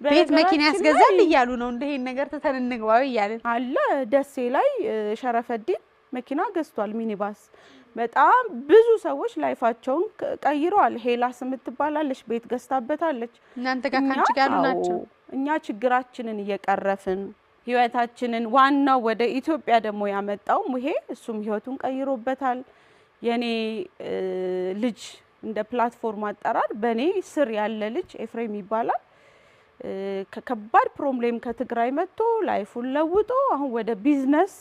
ቤት መኪና በነገራችን ያስገዛል ላይ እያሉ ነው። እንደ ይሄን ነገር ትተን እንግባው እያልን። አለ፣ ደሴ ላይ ሸረፈዲን መኪና ገዝቷል፣ ሚኒባስ። በጣም ብዙ ሰዎች life ኣቸውን ቀይረዋል። ሄላስ የምትባላለች ቤት ገዝታበታለች። እናንተ ጋር ከአንቺ ጋር ያሉ ናቸው። እኛ ችግራችንን እየቀረፍን ህይወታችንን፣ ዋናው ወደ ኢትዮጵያ ደግሞ ያመጣው ሙሄ እሱም ህይወቱን ቀይሮበታል። የኔ ልጅ እንደ platform አጠራር በእኔ ስር ያለ ልጅ ኤፍሬም ይባላል። ከከባድ problem ከትግራይ መጥቶ life ኡን ለውጦ አሁን ወደ ቢዝነስ፣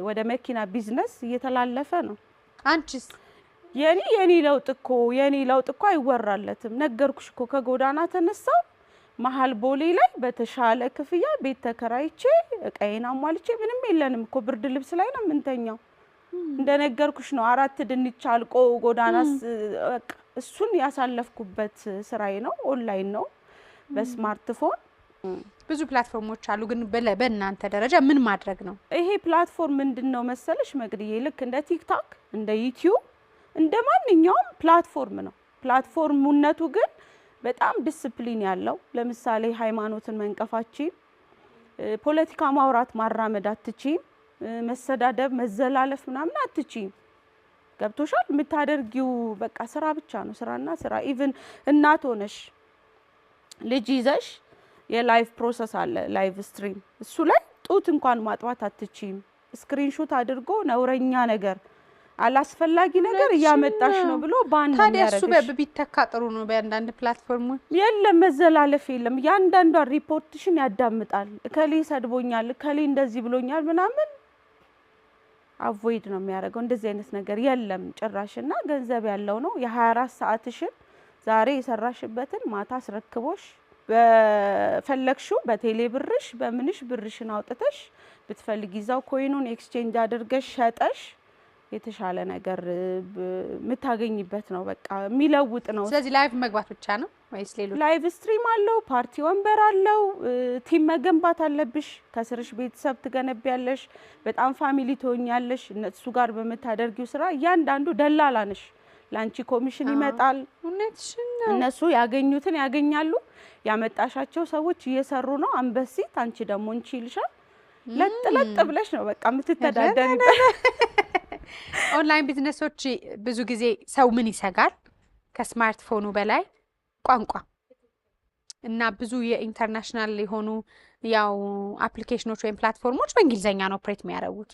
ወደ መኪና ቢዝነስ እየተላለፈ ነው። አንቺስ? የኔ ለውጥ እኮ አይወራለትም። ነገርኩሽ እኮ፣ ከጎዳና ተነሳው፣ መሀል ቦሌ ላይ በተሻለ ክፍያ ቤት ተከራይቼ እቃዬን አሟልቼ፣ ምንም የለንም እኮ፣ ብርድ ልብስ ላይ ነው የምንተኛው። እንደነገርኩሽ ነው፣ አራት ድንች አልቆ ጎዳናስ በቃ እሱን ያሳለፍኩበት ስራዬ ነው። ኦንላይን ነው በስማርትፎን። ብዙ platform ኦች አሉ፣ ግን በእናንተ ደረጃ ምን ማድረግ ነው? ይሄ platform ምንድን ነው መሰለሽ መቅድዬ፣ ልክ እንደ ቲክቶክ፣ እንደ ዩቲዩብ፣ እንደ ማንኛውም platform ነው። Platform ነቱ ግን በጣም ዲስፕሊን ያለው፣ ለምሳሌ ሃይማኖትን መንቀፋችን፣ ፖለቲካ ማውራት ማራመድ አትችይም፣ መሰዳደብ፣ መዘላለፍ ምናምን አትችይም። ገብቶሻል? የምታደርጊው በቃ ስራ ብቻ ነው፣ ስራና ስራ። Even እናት ሆነሽ ልጅ ይዘሽ የ live process አለ፣ live stream፣ እሱ ላይ ጡት እንኳን ማጥባት አትችይም። Screenshot አድርጎ ነውረኛ ነገር፣ አላስፈላጊ ነገር እያመጣሽ ነው ብሎ ban ነው ታዲያ እሱ የሚያደርግሽ። ቢተካ ጥሩ ነው በአንዳንድ platform ኦች። የለም፣ መዘላለፍ የለም። እያንዳንዷን ሪፖርትሽን ያዳምጣል። እከሌ ሰድቦኛል፣ እከሌ እንደዚህ ብሎኛል ምናምን avoid ነው የሚያደርገው። እንደዚህ አይነት ነገር የለም ጭራሽ። እና ገንዘብ ያለው ነው፣ የ24 ሰዓትሽን ዛሬ የሰራሽበትን ማታ አስረክቦሽ በፈለግሽው በቴሌ ብርሽ በምንሽ ብርሽን አውጥተሽ ብትፈልጊ እዛው coin ኡን exchange አድርገሽ ሸጠሽ የተሻለ ነገር የምታገኝበት ነው። በቃ የሚለውጥ ነው። ስለዚህ live መግባት ብቻ ነው ወይስ ሌሎች? Live stream አለው፣ ፓርቲ ወንበር አለው። Team መገንባት አለብሽ። ከስርሽ ቤተሰብ ትገነቢያለሽ። በጣም family ትሆኛለሽ። እነሱ ጋር በምታደርጊው ስራ እያንዳንዱ ደላላ ነሽ። ለአንቺ ኮሚሽን ይመጣል። እውነትሽን ነው። እነሱ ያገኙትን ያገኛሉ። ያመጣሻቸው ሰዎች እየሰሩ ነው። አንበሲት አንቺ ደግሞ እንቺ ይልሻል። ለጥ ለጥ ብለሽ ነው በቃ የምትተዳደሪበት። Online business ኦች ብዙ ጊዜ ሰው ምን ይሰጋል? ከስማርትፎኑ በላይ ቋንቋ እና ብዙ የ international የሆኑ ያው application ኦች ወይም platform ኦች በእንግሊዝኛ ነው operate የሚያደርጉት።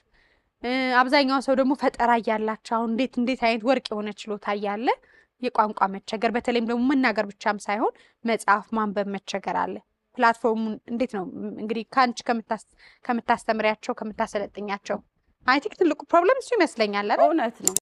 አብዛኛው ሰው ደግሞ ፈጠራ እያላቸው አሁን እንዴት እንዴት አይነት ወርቅ የሆነ ችሎታ እያለ የቋንቋ መቸገር፣ በተለይም ደግሞ መናገር ብቻም ሳይሆን መጻፍ ማንበብ መቸገር አለ። Platform ኡን እንዴት ነው እንግዲህ ከአንቺ ከምታስተምሪያቸው ከምታሰለጥኛቸው I think ትልቁ problem እሱ ይመስለኛል አይደል? እውነት ነው።